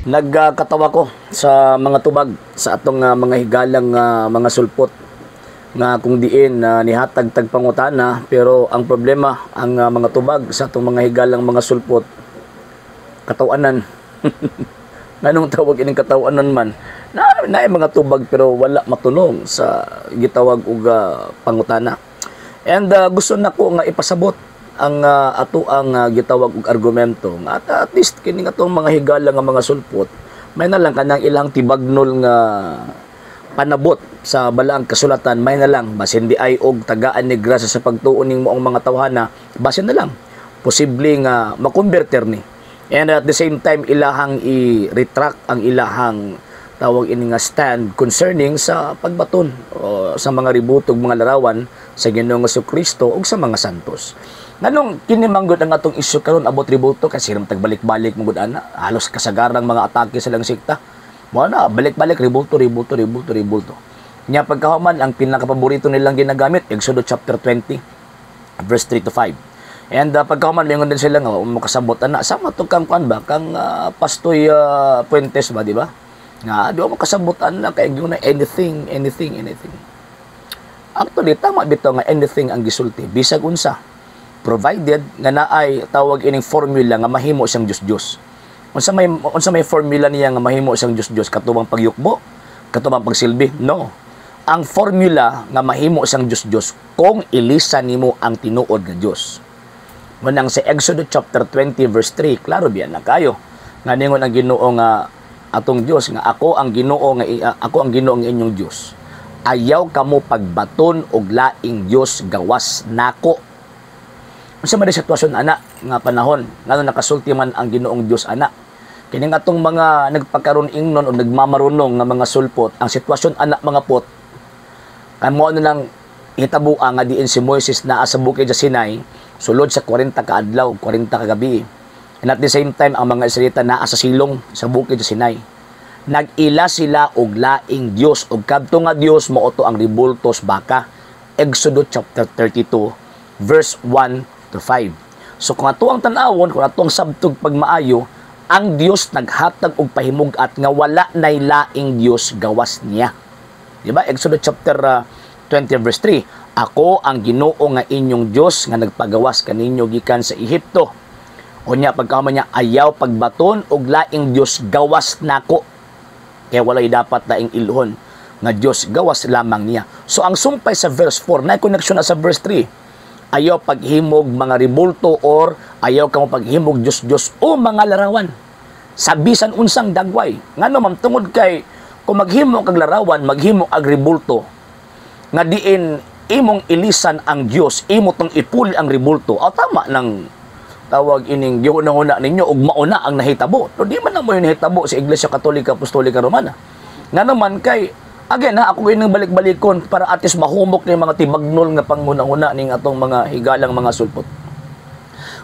Nagkatawa ko sa mga tubag sa atong mga higalang mga sulpot nga kung diin na nihatag tag pangutana, pero ang problema, ang mga tubag sa atong mga higalang mga sulpot, katawanan. Nganong tawag ining katawanan man na naay mga tubag pero wala matunong sa gitawag og pangutana. And gusto nako nga ipasabot ang ato ang gitawag og argumento nga at least kini nga atong mga higala nga mga sulpot, may na lang kanang ilang tibagnol nga panabot sa balaang kasulatan, may na lang basin di ay og tagaan ni grasya sa pagtuon nimo ang mga tawhana, basin na lang posible nga makonverter ni, and at the same time ilahang i-retract ang ilahang tawag ini nga stand concerning sa pagbaton o sa mga ributog, mga larawan sa Ginoong Kristo ug sa mga santos. Nganong kini manggod ang atong isyu karon about rebulto? Kasi ram tagbalik-balik manggod ana, halos kasagarang mga atake sa lang sekta. Mo na balik-balik, rebulto, rebulto, rebulto, rebulto. Nya pagkahuman, ang pinakapaborito nilang ginagamit, Exodus chapter 20 verse 3 to 5. And pagkahuman, mingon din sila nga makasabot ana, sama to kang kuan ba, kang Pastoy Puentes ba, di ba? Nga di mo kasabot ana kay gyud anything, anything, anything. Actually, tama bitaw nga anything ang gisulti, bisag unsa, provided nga naay tawag ining formula nga mahimo siyang Dios-Dios. Unsa may formula niya nga mahimo siyang Dios-Dios? Katubang pagyukbo, katubang pagsilbi? No. Ang formula nga mahimo siyang Dios-Dios, kung ilisan nimo ang tinuod nga Dios. Manang sa Exodus chapter 20 verse 3, klaro biya na kayo. Nga ningon ang Ginoo nga atong Dios nga ako ang Ginoo nga ako ang Ginoo nga inyong Dios. Ayaw kamo pagbaton og laing Dios gawas nako. Unsa man sitwasyon ana nga panahon ngano nakasulti man ang Ginoong Dios ana? Kini nga atong mga nagpakaron ingnon o nagmamarunong nga mga sulpot, ang sitwasyon ana mga pot kamo ano lang hitabuan nga diin si Moises naa sa bukid sa Sinai sulod sa 40 ka adlaw, 40 ka gabi. And at the same time, ang mga Israelita naa sa silong sa bukid sa Sinai. Nag-ila sila og laing Dios, og kadto nga Dios mao to ang rebultos baka. Exodus chapter 32 verse 1 to 5. So kung ato ang tan-awon, kung ato ang sabtog pagmaayo, ang Dios naghatag og pahimug-at nga wala nay laing Dios gawas niya. Di ba? Exodus chapter 20 verse 3, "Ako ang Ginoo nga inyong Dios nga nagpagawas kaninyo gikan sa Ehipto." Unya pagkahuman niya, ayaw pagbaton og laing Dios gawas nako. Kaya walay dapat laing ilhon nga Dios gawas lamang niya. So ang sumpay sa verse 4, na connection na sa verse 3. Ayaw paghimog mga rebulto or ayaw kamo paghimog Diyos-Diyos o mga larawan sa bisan unsang dagway. Ngano, ma'am? Tungod kay kung maghimo kag larawan, maghimo ag rebulto nga diin imong ilisan ang Dios, imo tong ipuli ang rebulto. O tama nang tawag ining gihuna-huna ninyo ug mauna ang nahitabo. No, di man na mo yung nahitabo sa Iglesia Katolika Apostolika Romana. Nga naman kay, again ha, ako ining balik-balikon para at least mahumok ni mga tibagnol nga panghuna-huna ning atong mga higalang mga sulpot.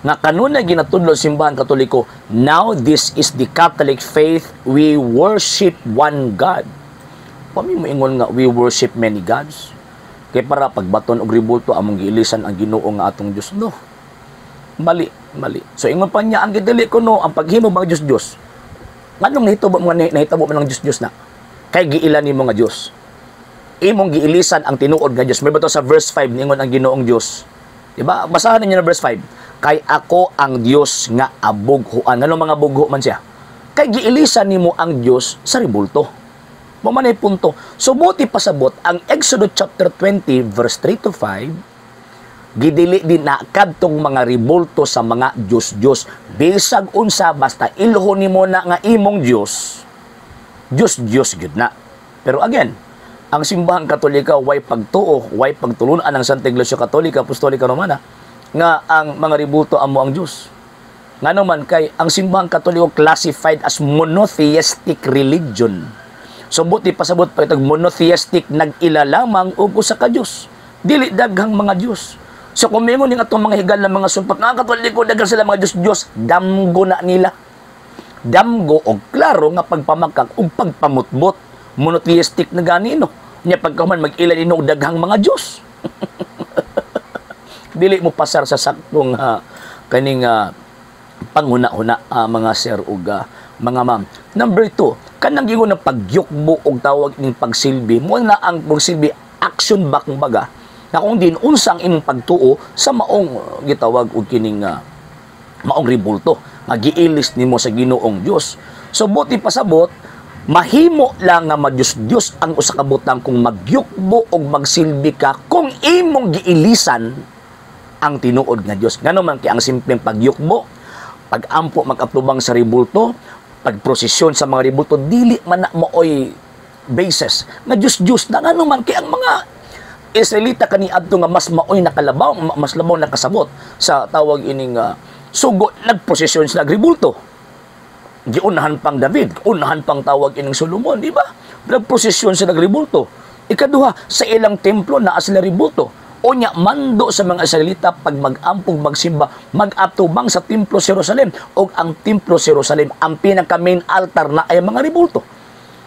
Nga kanunay ginatudlo simbahan Katoliko, "Now this is the Catholic faith, we worship one God." Pami mo ingon nga we worship many gods. Kay para pagbaton og rebulto, among giilisan ang Ginoo nga atong Dios. No. Mali, mali. So ingon pa niya, ang gidili ko no ang paghimo mga Dios-Dios. Nganong nahitabo mga nahitabo man ang Dios-Dios na? Kay giila nimo nga Dios. Imong giilisan ang tinuod nga Dios. May bato sa verse 5, ningon ang Ginoong Dios. Diba? Basahan ninyo na verse 5. "Kay ako ang Dios nga abughuan." Ngano mga bugho man siya? Kay giilisan nimo ang Dios sa rebulto. Mo man ay punto. So buti pasabot ang Exodus chapter 20 verse 3 to 5, gidili din na kadtong mga rebulto sa mga Diyos-Diyos. Bisag unsa, basta ilho nimo na nga imong Diyos, Diyos-Diyos gyud na. Pero again, ang Simbahang Katolika way pagtuo, way pagtulunan ng Santa Iglesia Katolika Apostolika Romana nga ang mga rebulto amo ang Diyos. Ngano man? Kay ang Simbahang Katoliko classified as monotheistic religion. So buti pasabot pa itong monotheistic, nag-ila lamang og usa ka Dios. Dili daghang mga Dios. So kung mingon ning atong mga higal ng mga sumpak nga Katoliko daghan sila mga Dios-Dios, damgo na nila. Damgo og klaro nga pagpamakak ug pagpamutbot. Monotheistic na gani no. Nya pagkahuman mag-ila nino og daghang mga Dios. Dili mo pasar sa saktong kaning panghuna-huna, mga sir ug mga ma'am. Number two, kanang gingon ng pagyukbo og tawag ning pagsilbi mo na, ang pagsilbi action ba kumbaga na kung din unsa ang imong pagtuo sa maong gitawag og kining maong ribulto nga giilis nimo sa Ginoong Dios. So buot ipasabot, mahimo lang nga ma-Diyos-Diyos ang usa ka butang kung magyukbo og magsilbi ka kung imong giilisan ang tinuod nga Dios. Ngano man kay ang simpleng pagyukbo, pagampo, mag-atubang sa ribulto, pagprosesyon sa mga ribulto, dili man na maoy basis nga Diyos-Diyos na. Ngano man kay ang mga Israelita kaniadto nga mas maoy nakalabaw, mas labaw nakasabot sa tawag ining sugo, nagprosesyon sila ribulto. Giunahan pang David, unahan pang tawag ining Solomon, di ba? Nagprosesyon sila nagribulto. Ikaduha, sa ilang templo naa sila ribulto. Unya mando sa mga Israelita pag mag-ampog, magsimba, mag-atubang sa templo sa Jerusalem, ug ang templo sa Jerusalem, ang pinaka main altar na ay mga ribulto.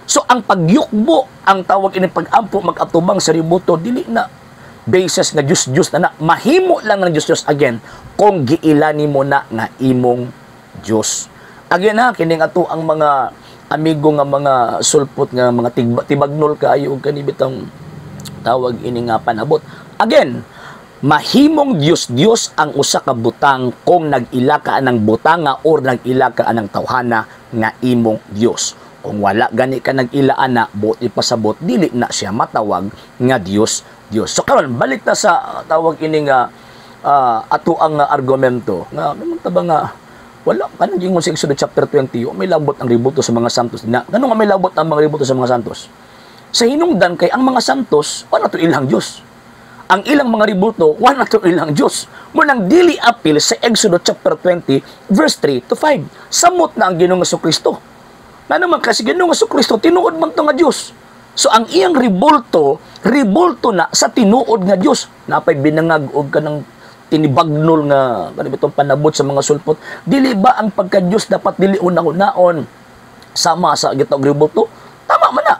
So ang pagyukbo, ang tawag ini pag-ampo, mag-atubang sa ribulto, dili na basis nga Diyos-Diyos na na. Mahimo lang ng Diyos-Diyos again kung giilani mo na nga imong Diyos. Again ha, kining ato ang mga amigo nga mga sulpot nga mga tibagnol kaayo og kani bitang tawag ini nga panabot. Again, mahimong Diyos-Diyos ang usa ka butang kung nag-ila ka ng butanga or nag-ila ka ng tawhana nga imong Diyos. Kung wala gani ka nag-ila ana, buot ipasabot, dili na siya matawag nga Diyos Diyos. So karon balik ta sa tawag ini nga ato ang argumento nga may ba nga wala kanang gingon sa Exodus chapter 20, oh, may labot ang ribulto sa mga santos na. Ngano nga may labot ang mga ribulto sa mga santos? Sa hinungdan kay ang mga santos wala to ilang Dios. Ang ilang mga ribulto wala to ilang Dios. Mo nang dili apil sa Exodus chapter 20 verse 3 to 5. Samot na ang Ginoong Kristo. Ngano man kasi Ginoong Kristo tinuod man to nga Dios. So ang iyang ribulto, ribulto na sa tinuod nga Dios. Napay binangag og kanang tinibagnol nga kani bitong panabot sa mga sulpot. Dili ba ang pagka-Dios dapat dili unang-unaon sama sa gitawag ribulto? Tama man na.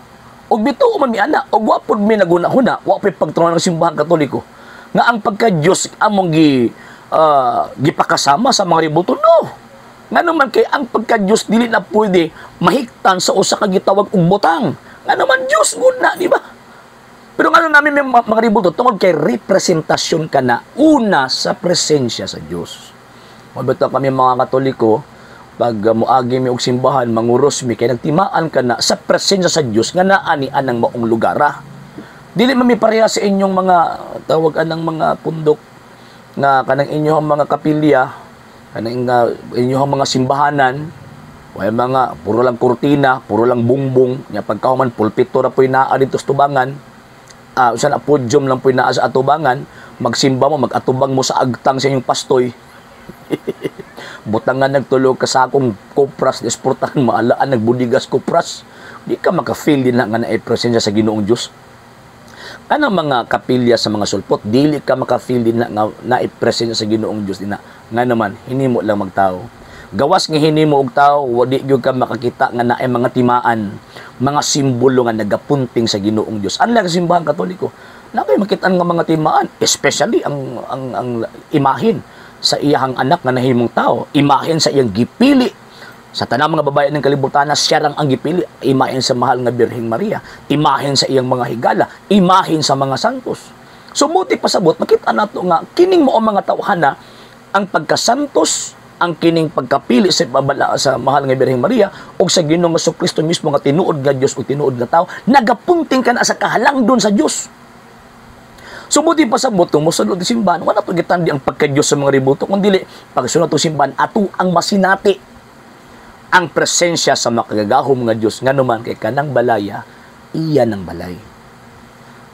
Og bituo man mi ana, og wa pud mi naguna-huna, wa pud pagtulungan ng Simbahan Katoliko nga ang pagka-Dios among gipakasama sa mga ribulto. No. Ngano man kay ang pagka-Dios dili na pwede mahiktan sa usa ka gitawag og butang. Ngano man Dios gud na, di ba? Pero ngano namin may mga ribulto? Tungod kay representasyon ka na una sa presensya sa Dios. Mabito kami mga Katoliko, pag muagi mi og simbahan, manguros mi kay nagtimaan ka na sa presensya sa Dios nga naa ni anang maong lugar. Ah. Dili man mi pareha sa inyong mga tawag anang mga pundok nga kanang inyong mga kapilya, kanang inyong mga simbahanan, way mga puro lang kurtina, puro lang bungbong, nya pagkahuman pulpito ra po'y naa dito sa tubangan. Usa na podium lang po'y naa sa atubangan, magsimba mo, mag-atubang mo sa agtang sa inyong pastoy. Butangan nagtulog ka sa akong kopras, esportahan maalaan nagbudigas kopras. Di ka maka-feel din na nga naay presensya sa Ginoong Dios. Kanang mga kapilya sa mga sulpot, dili ka maka-feel din na nga naay presensya sa Ginoong Dios din na. Nga naman, hinimo lang magtao. Gawas nga hinimo og tao, wadi gyud ka makakita nga naay mga timaan, mga simbolo nga nagapunting sa Ginoong Dios. Unlike sa Simbahan Katoliko, na kay makita nga mga timaan, especially ang imahin sa iyang anak nga nahimong tao, imahin sa iyang gipili sa tanang mga babae ng kalibutan na siya rang ang gipili, imahin sa mahal nga Birheng Maria, imahin sa iyang mga higala, imahin sa mga santos. So buot ipasabot, makita nato nga kining mao mga tawhana ang pagkasantos, ang kining pagkapili sa babala sa mahal nga Birheng Maria o sa Ginoong Kristo mismo nga tinuod nga Dios o tinuod nga tao, nagapunting ka na sa kahalangdon sa Dios. So buot ipasabot, kung mosulod sa simbahan, wala to gitandi ang pagka-Dios sa mga ribulto, kung dili pagsunod to simbahan ato ang masinati ang presensya sa makagagahom nga Dios. Ngano man kay kanang balaya iya ng balay.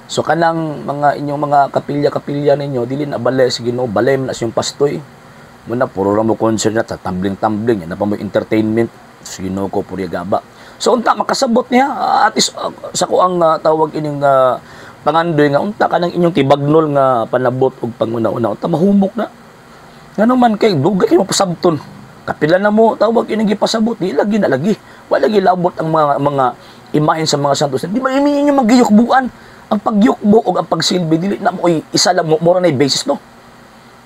So kanang mga inyong mga kapilya-kapilya ninyo, dili na balay sa Ginoo, balay man na siyang pastoy. Muna puro ra mo concert na sa tumbling-tumbling, yan na pa mo entertainment sa Ginoo ko puro gaba. So unta makasabot niya, at is, sa ko ang tawag ining pangandoy nga unta kanang inyong tibagnol nga panabot og panguna-una, unta mahumok na. Ngano man kay dugay kay mapasabton. Kapila na mo tawag ining gipasabot, di lagi na lagi. Wala gilabot ang mga imahen sa mga santos. Di ba inyo magiyukbuan? Ang pagyukbo og ang pagsilbi dili na mo isa lang mo, mura na basis, no.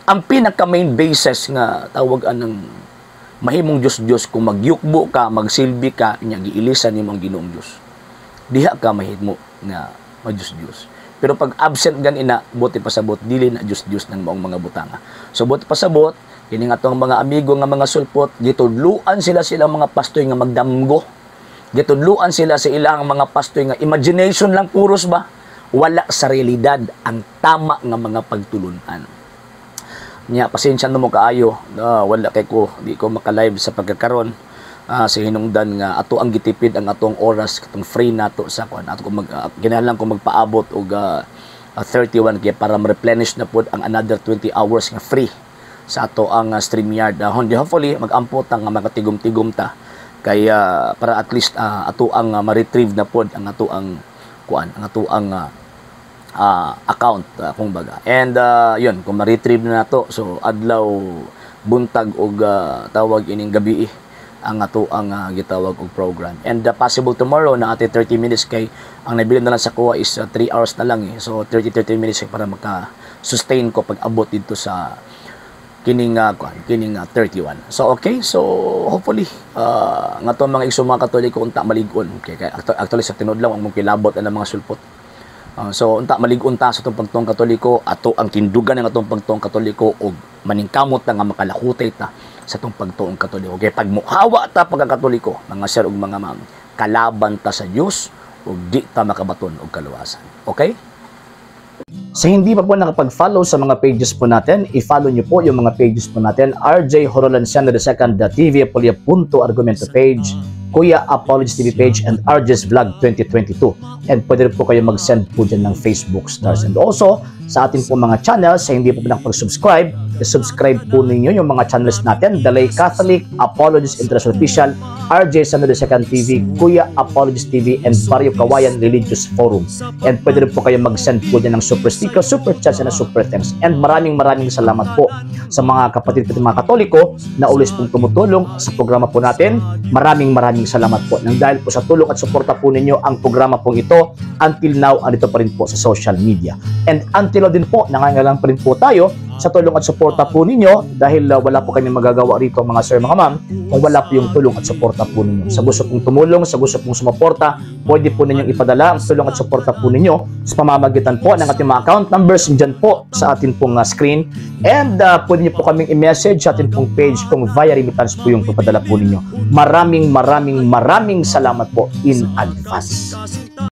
Ang pinaka main basis nga tawag anang Mahimong Diyos-Diyos kung magyukbo ka, magsilbi ka, nya giilisan nimo ang Ginoong Diyos. Diha ka mahimo nga ma-Diyos-Diyos. Pero pag absent gan ina, buot pasabot, dili na Diyos-Diyos ng maong mga butanga. So buot pasabot, kini nga atong mga amigo nga mga sulpot, gitudluan sila silang mga pastoy nga magdamgo. Gitudluan sila sa ilang mga pastoy nga imagination lang puros ba? Wala sa realidad ang tama nga mga pagtulunan. Nya pasensya na mo kaayo, wala kay ko, di ko maka-live sa pagkakaron sa hinungdan nga ato ang gitipid ang atong oras katong free nato sa kuan ato ko mag kinahanglan ko magpaabot og 31 kay para ma-replenish na pod ang another 20 hours nga free sa ato ang StreamYard. Hopefully mag-ampo ta nga magatigom-tigom ta kay para at least ato ang ma-retrieve na pod ang ato ang kuan ang ato ang account kumbaga. And yun, kung ma-retrieve na nato, so adlaw buntag og tawag ining gabi eh, ang ato ang gitawag og program. And possible tomorrow na ate 30 minutes kay ang nabilin na lang sa kuha is 3 hours na lang eh. So 30 30 minutes eh, para maka sustain ko pag abot dito sa kining kuan kining 31. So okay, so hopefully nga to mga igsoon mga Katoliko, unta malig-on kay actually sa tinuod lang ang mong kilabot ang mga sulpot. So unta malig-on ta sa atong pagtuong Katoliko, ato ang tindugan ng atong pagtuong Katoliko ug maningkamot ta nga makalakutay ta sa atong pagtuong Katoliko. Kay pag muhawa ta pagka-Katoliko, mga sir ug mga ma'am, kalaban ta sa Dios ug di ta makabaton og kaluwasan. Okay? Sa hindi pa po nakapag-follow sa mga pages po natin, i-follow nyo po yung mga pages po natin. RJ Horolanciano II, TV Apolia Punto Argumento page, Kuya Apologies TV page, and RJ's Vlog 2022. And pwede rin po kayo mag-send po dyan ng Facebook stars. And also, sa ating po mga channels, sa hindi po nakapag-subscribe, i-subscribe po ninyo yung mga channels natin. The Lay Catholic, Apologies International Official, RJ Sano II TV, Kuya Apologies TV, and Barrio Kawayan Religious Forum. And pwede rin po kayo mag-send po dyan ng super sticker, super chats, and super thanks. And maraming maraming salamat po sa mga kapatid ko mga Katoliko na always pong tumutulong sa programa po natin. Maraming maraming salamat po. Nang dahil po sa tulong at suporta po ninyo ang programa pong ito, until now, andito pa rin po sa social media. And until now din po, nangangailangan pa rin po tayo sa tulong at suporta po ninyo dahil wala po kami magagawa rito, mga sir, mga ma'am, kung wala po yung tulong at suporta po ninyo. Sa gusto pong tumulong, sa gusto pong sumuporta, pwede po ninyong ipadala ang tulong at suporta po ninyo sa pamamagitan po ng ating mga account numbers dyan po sa atin pong screen. And pwede niyo po kaming i-message sa atin pong page kung via remittance po yung papadala po ninyo. Maraming maraming maraming salamat po in advance.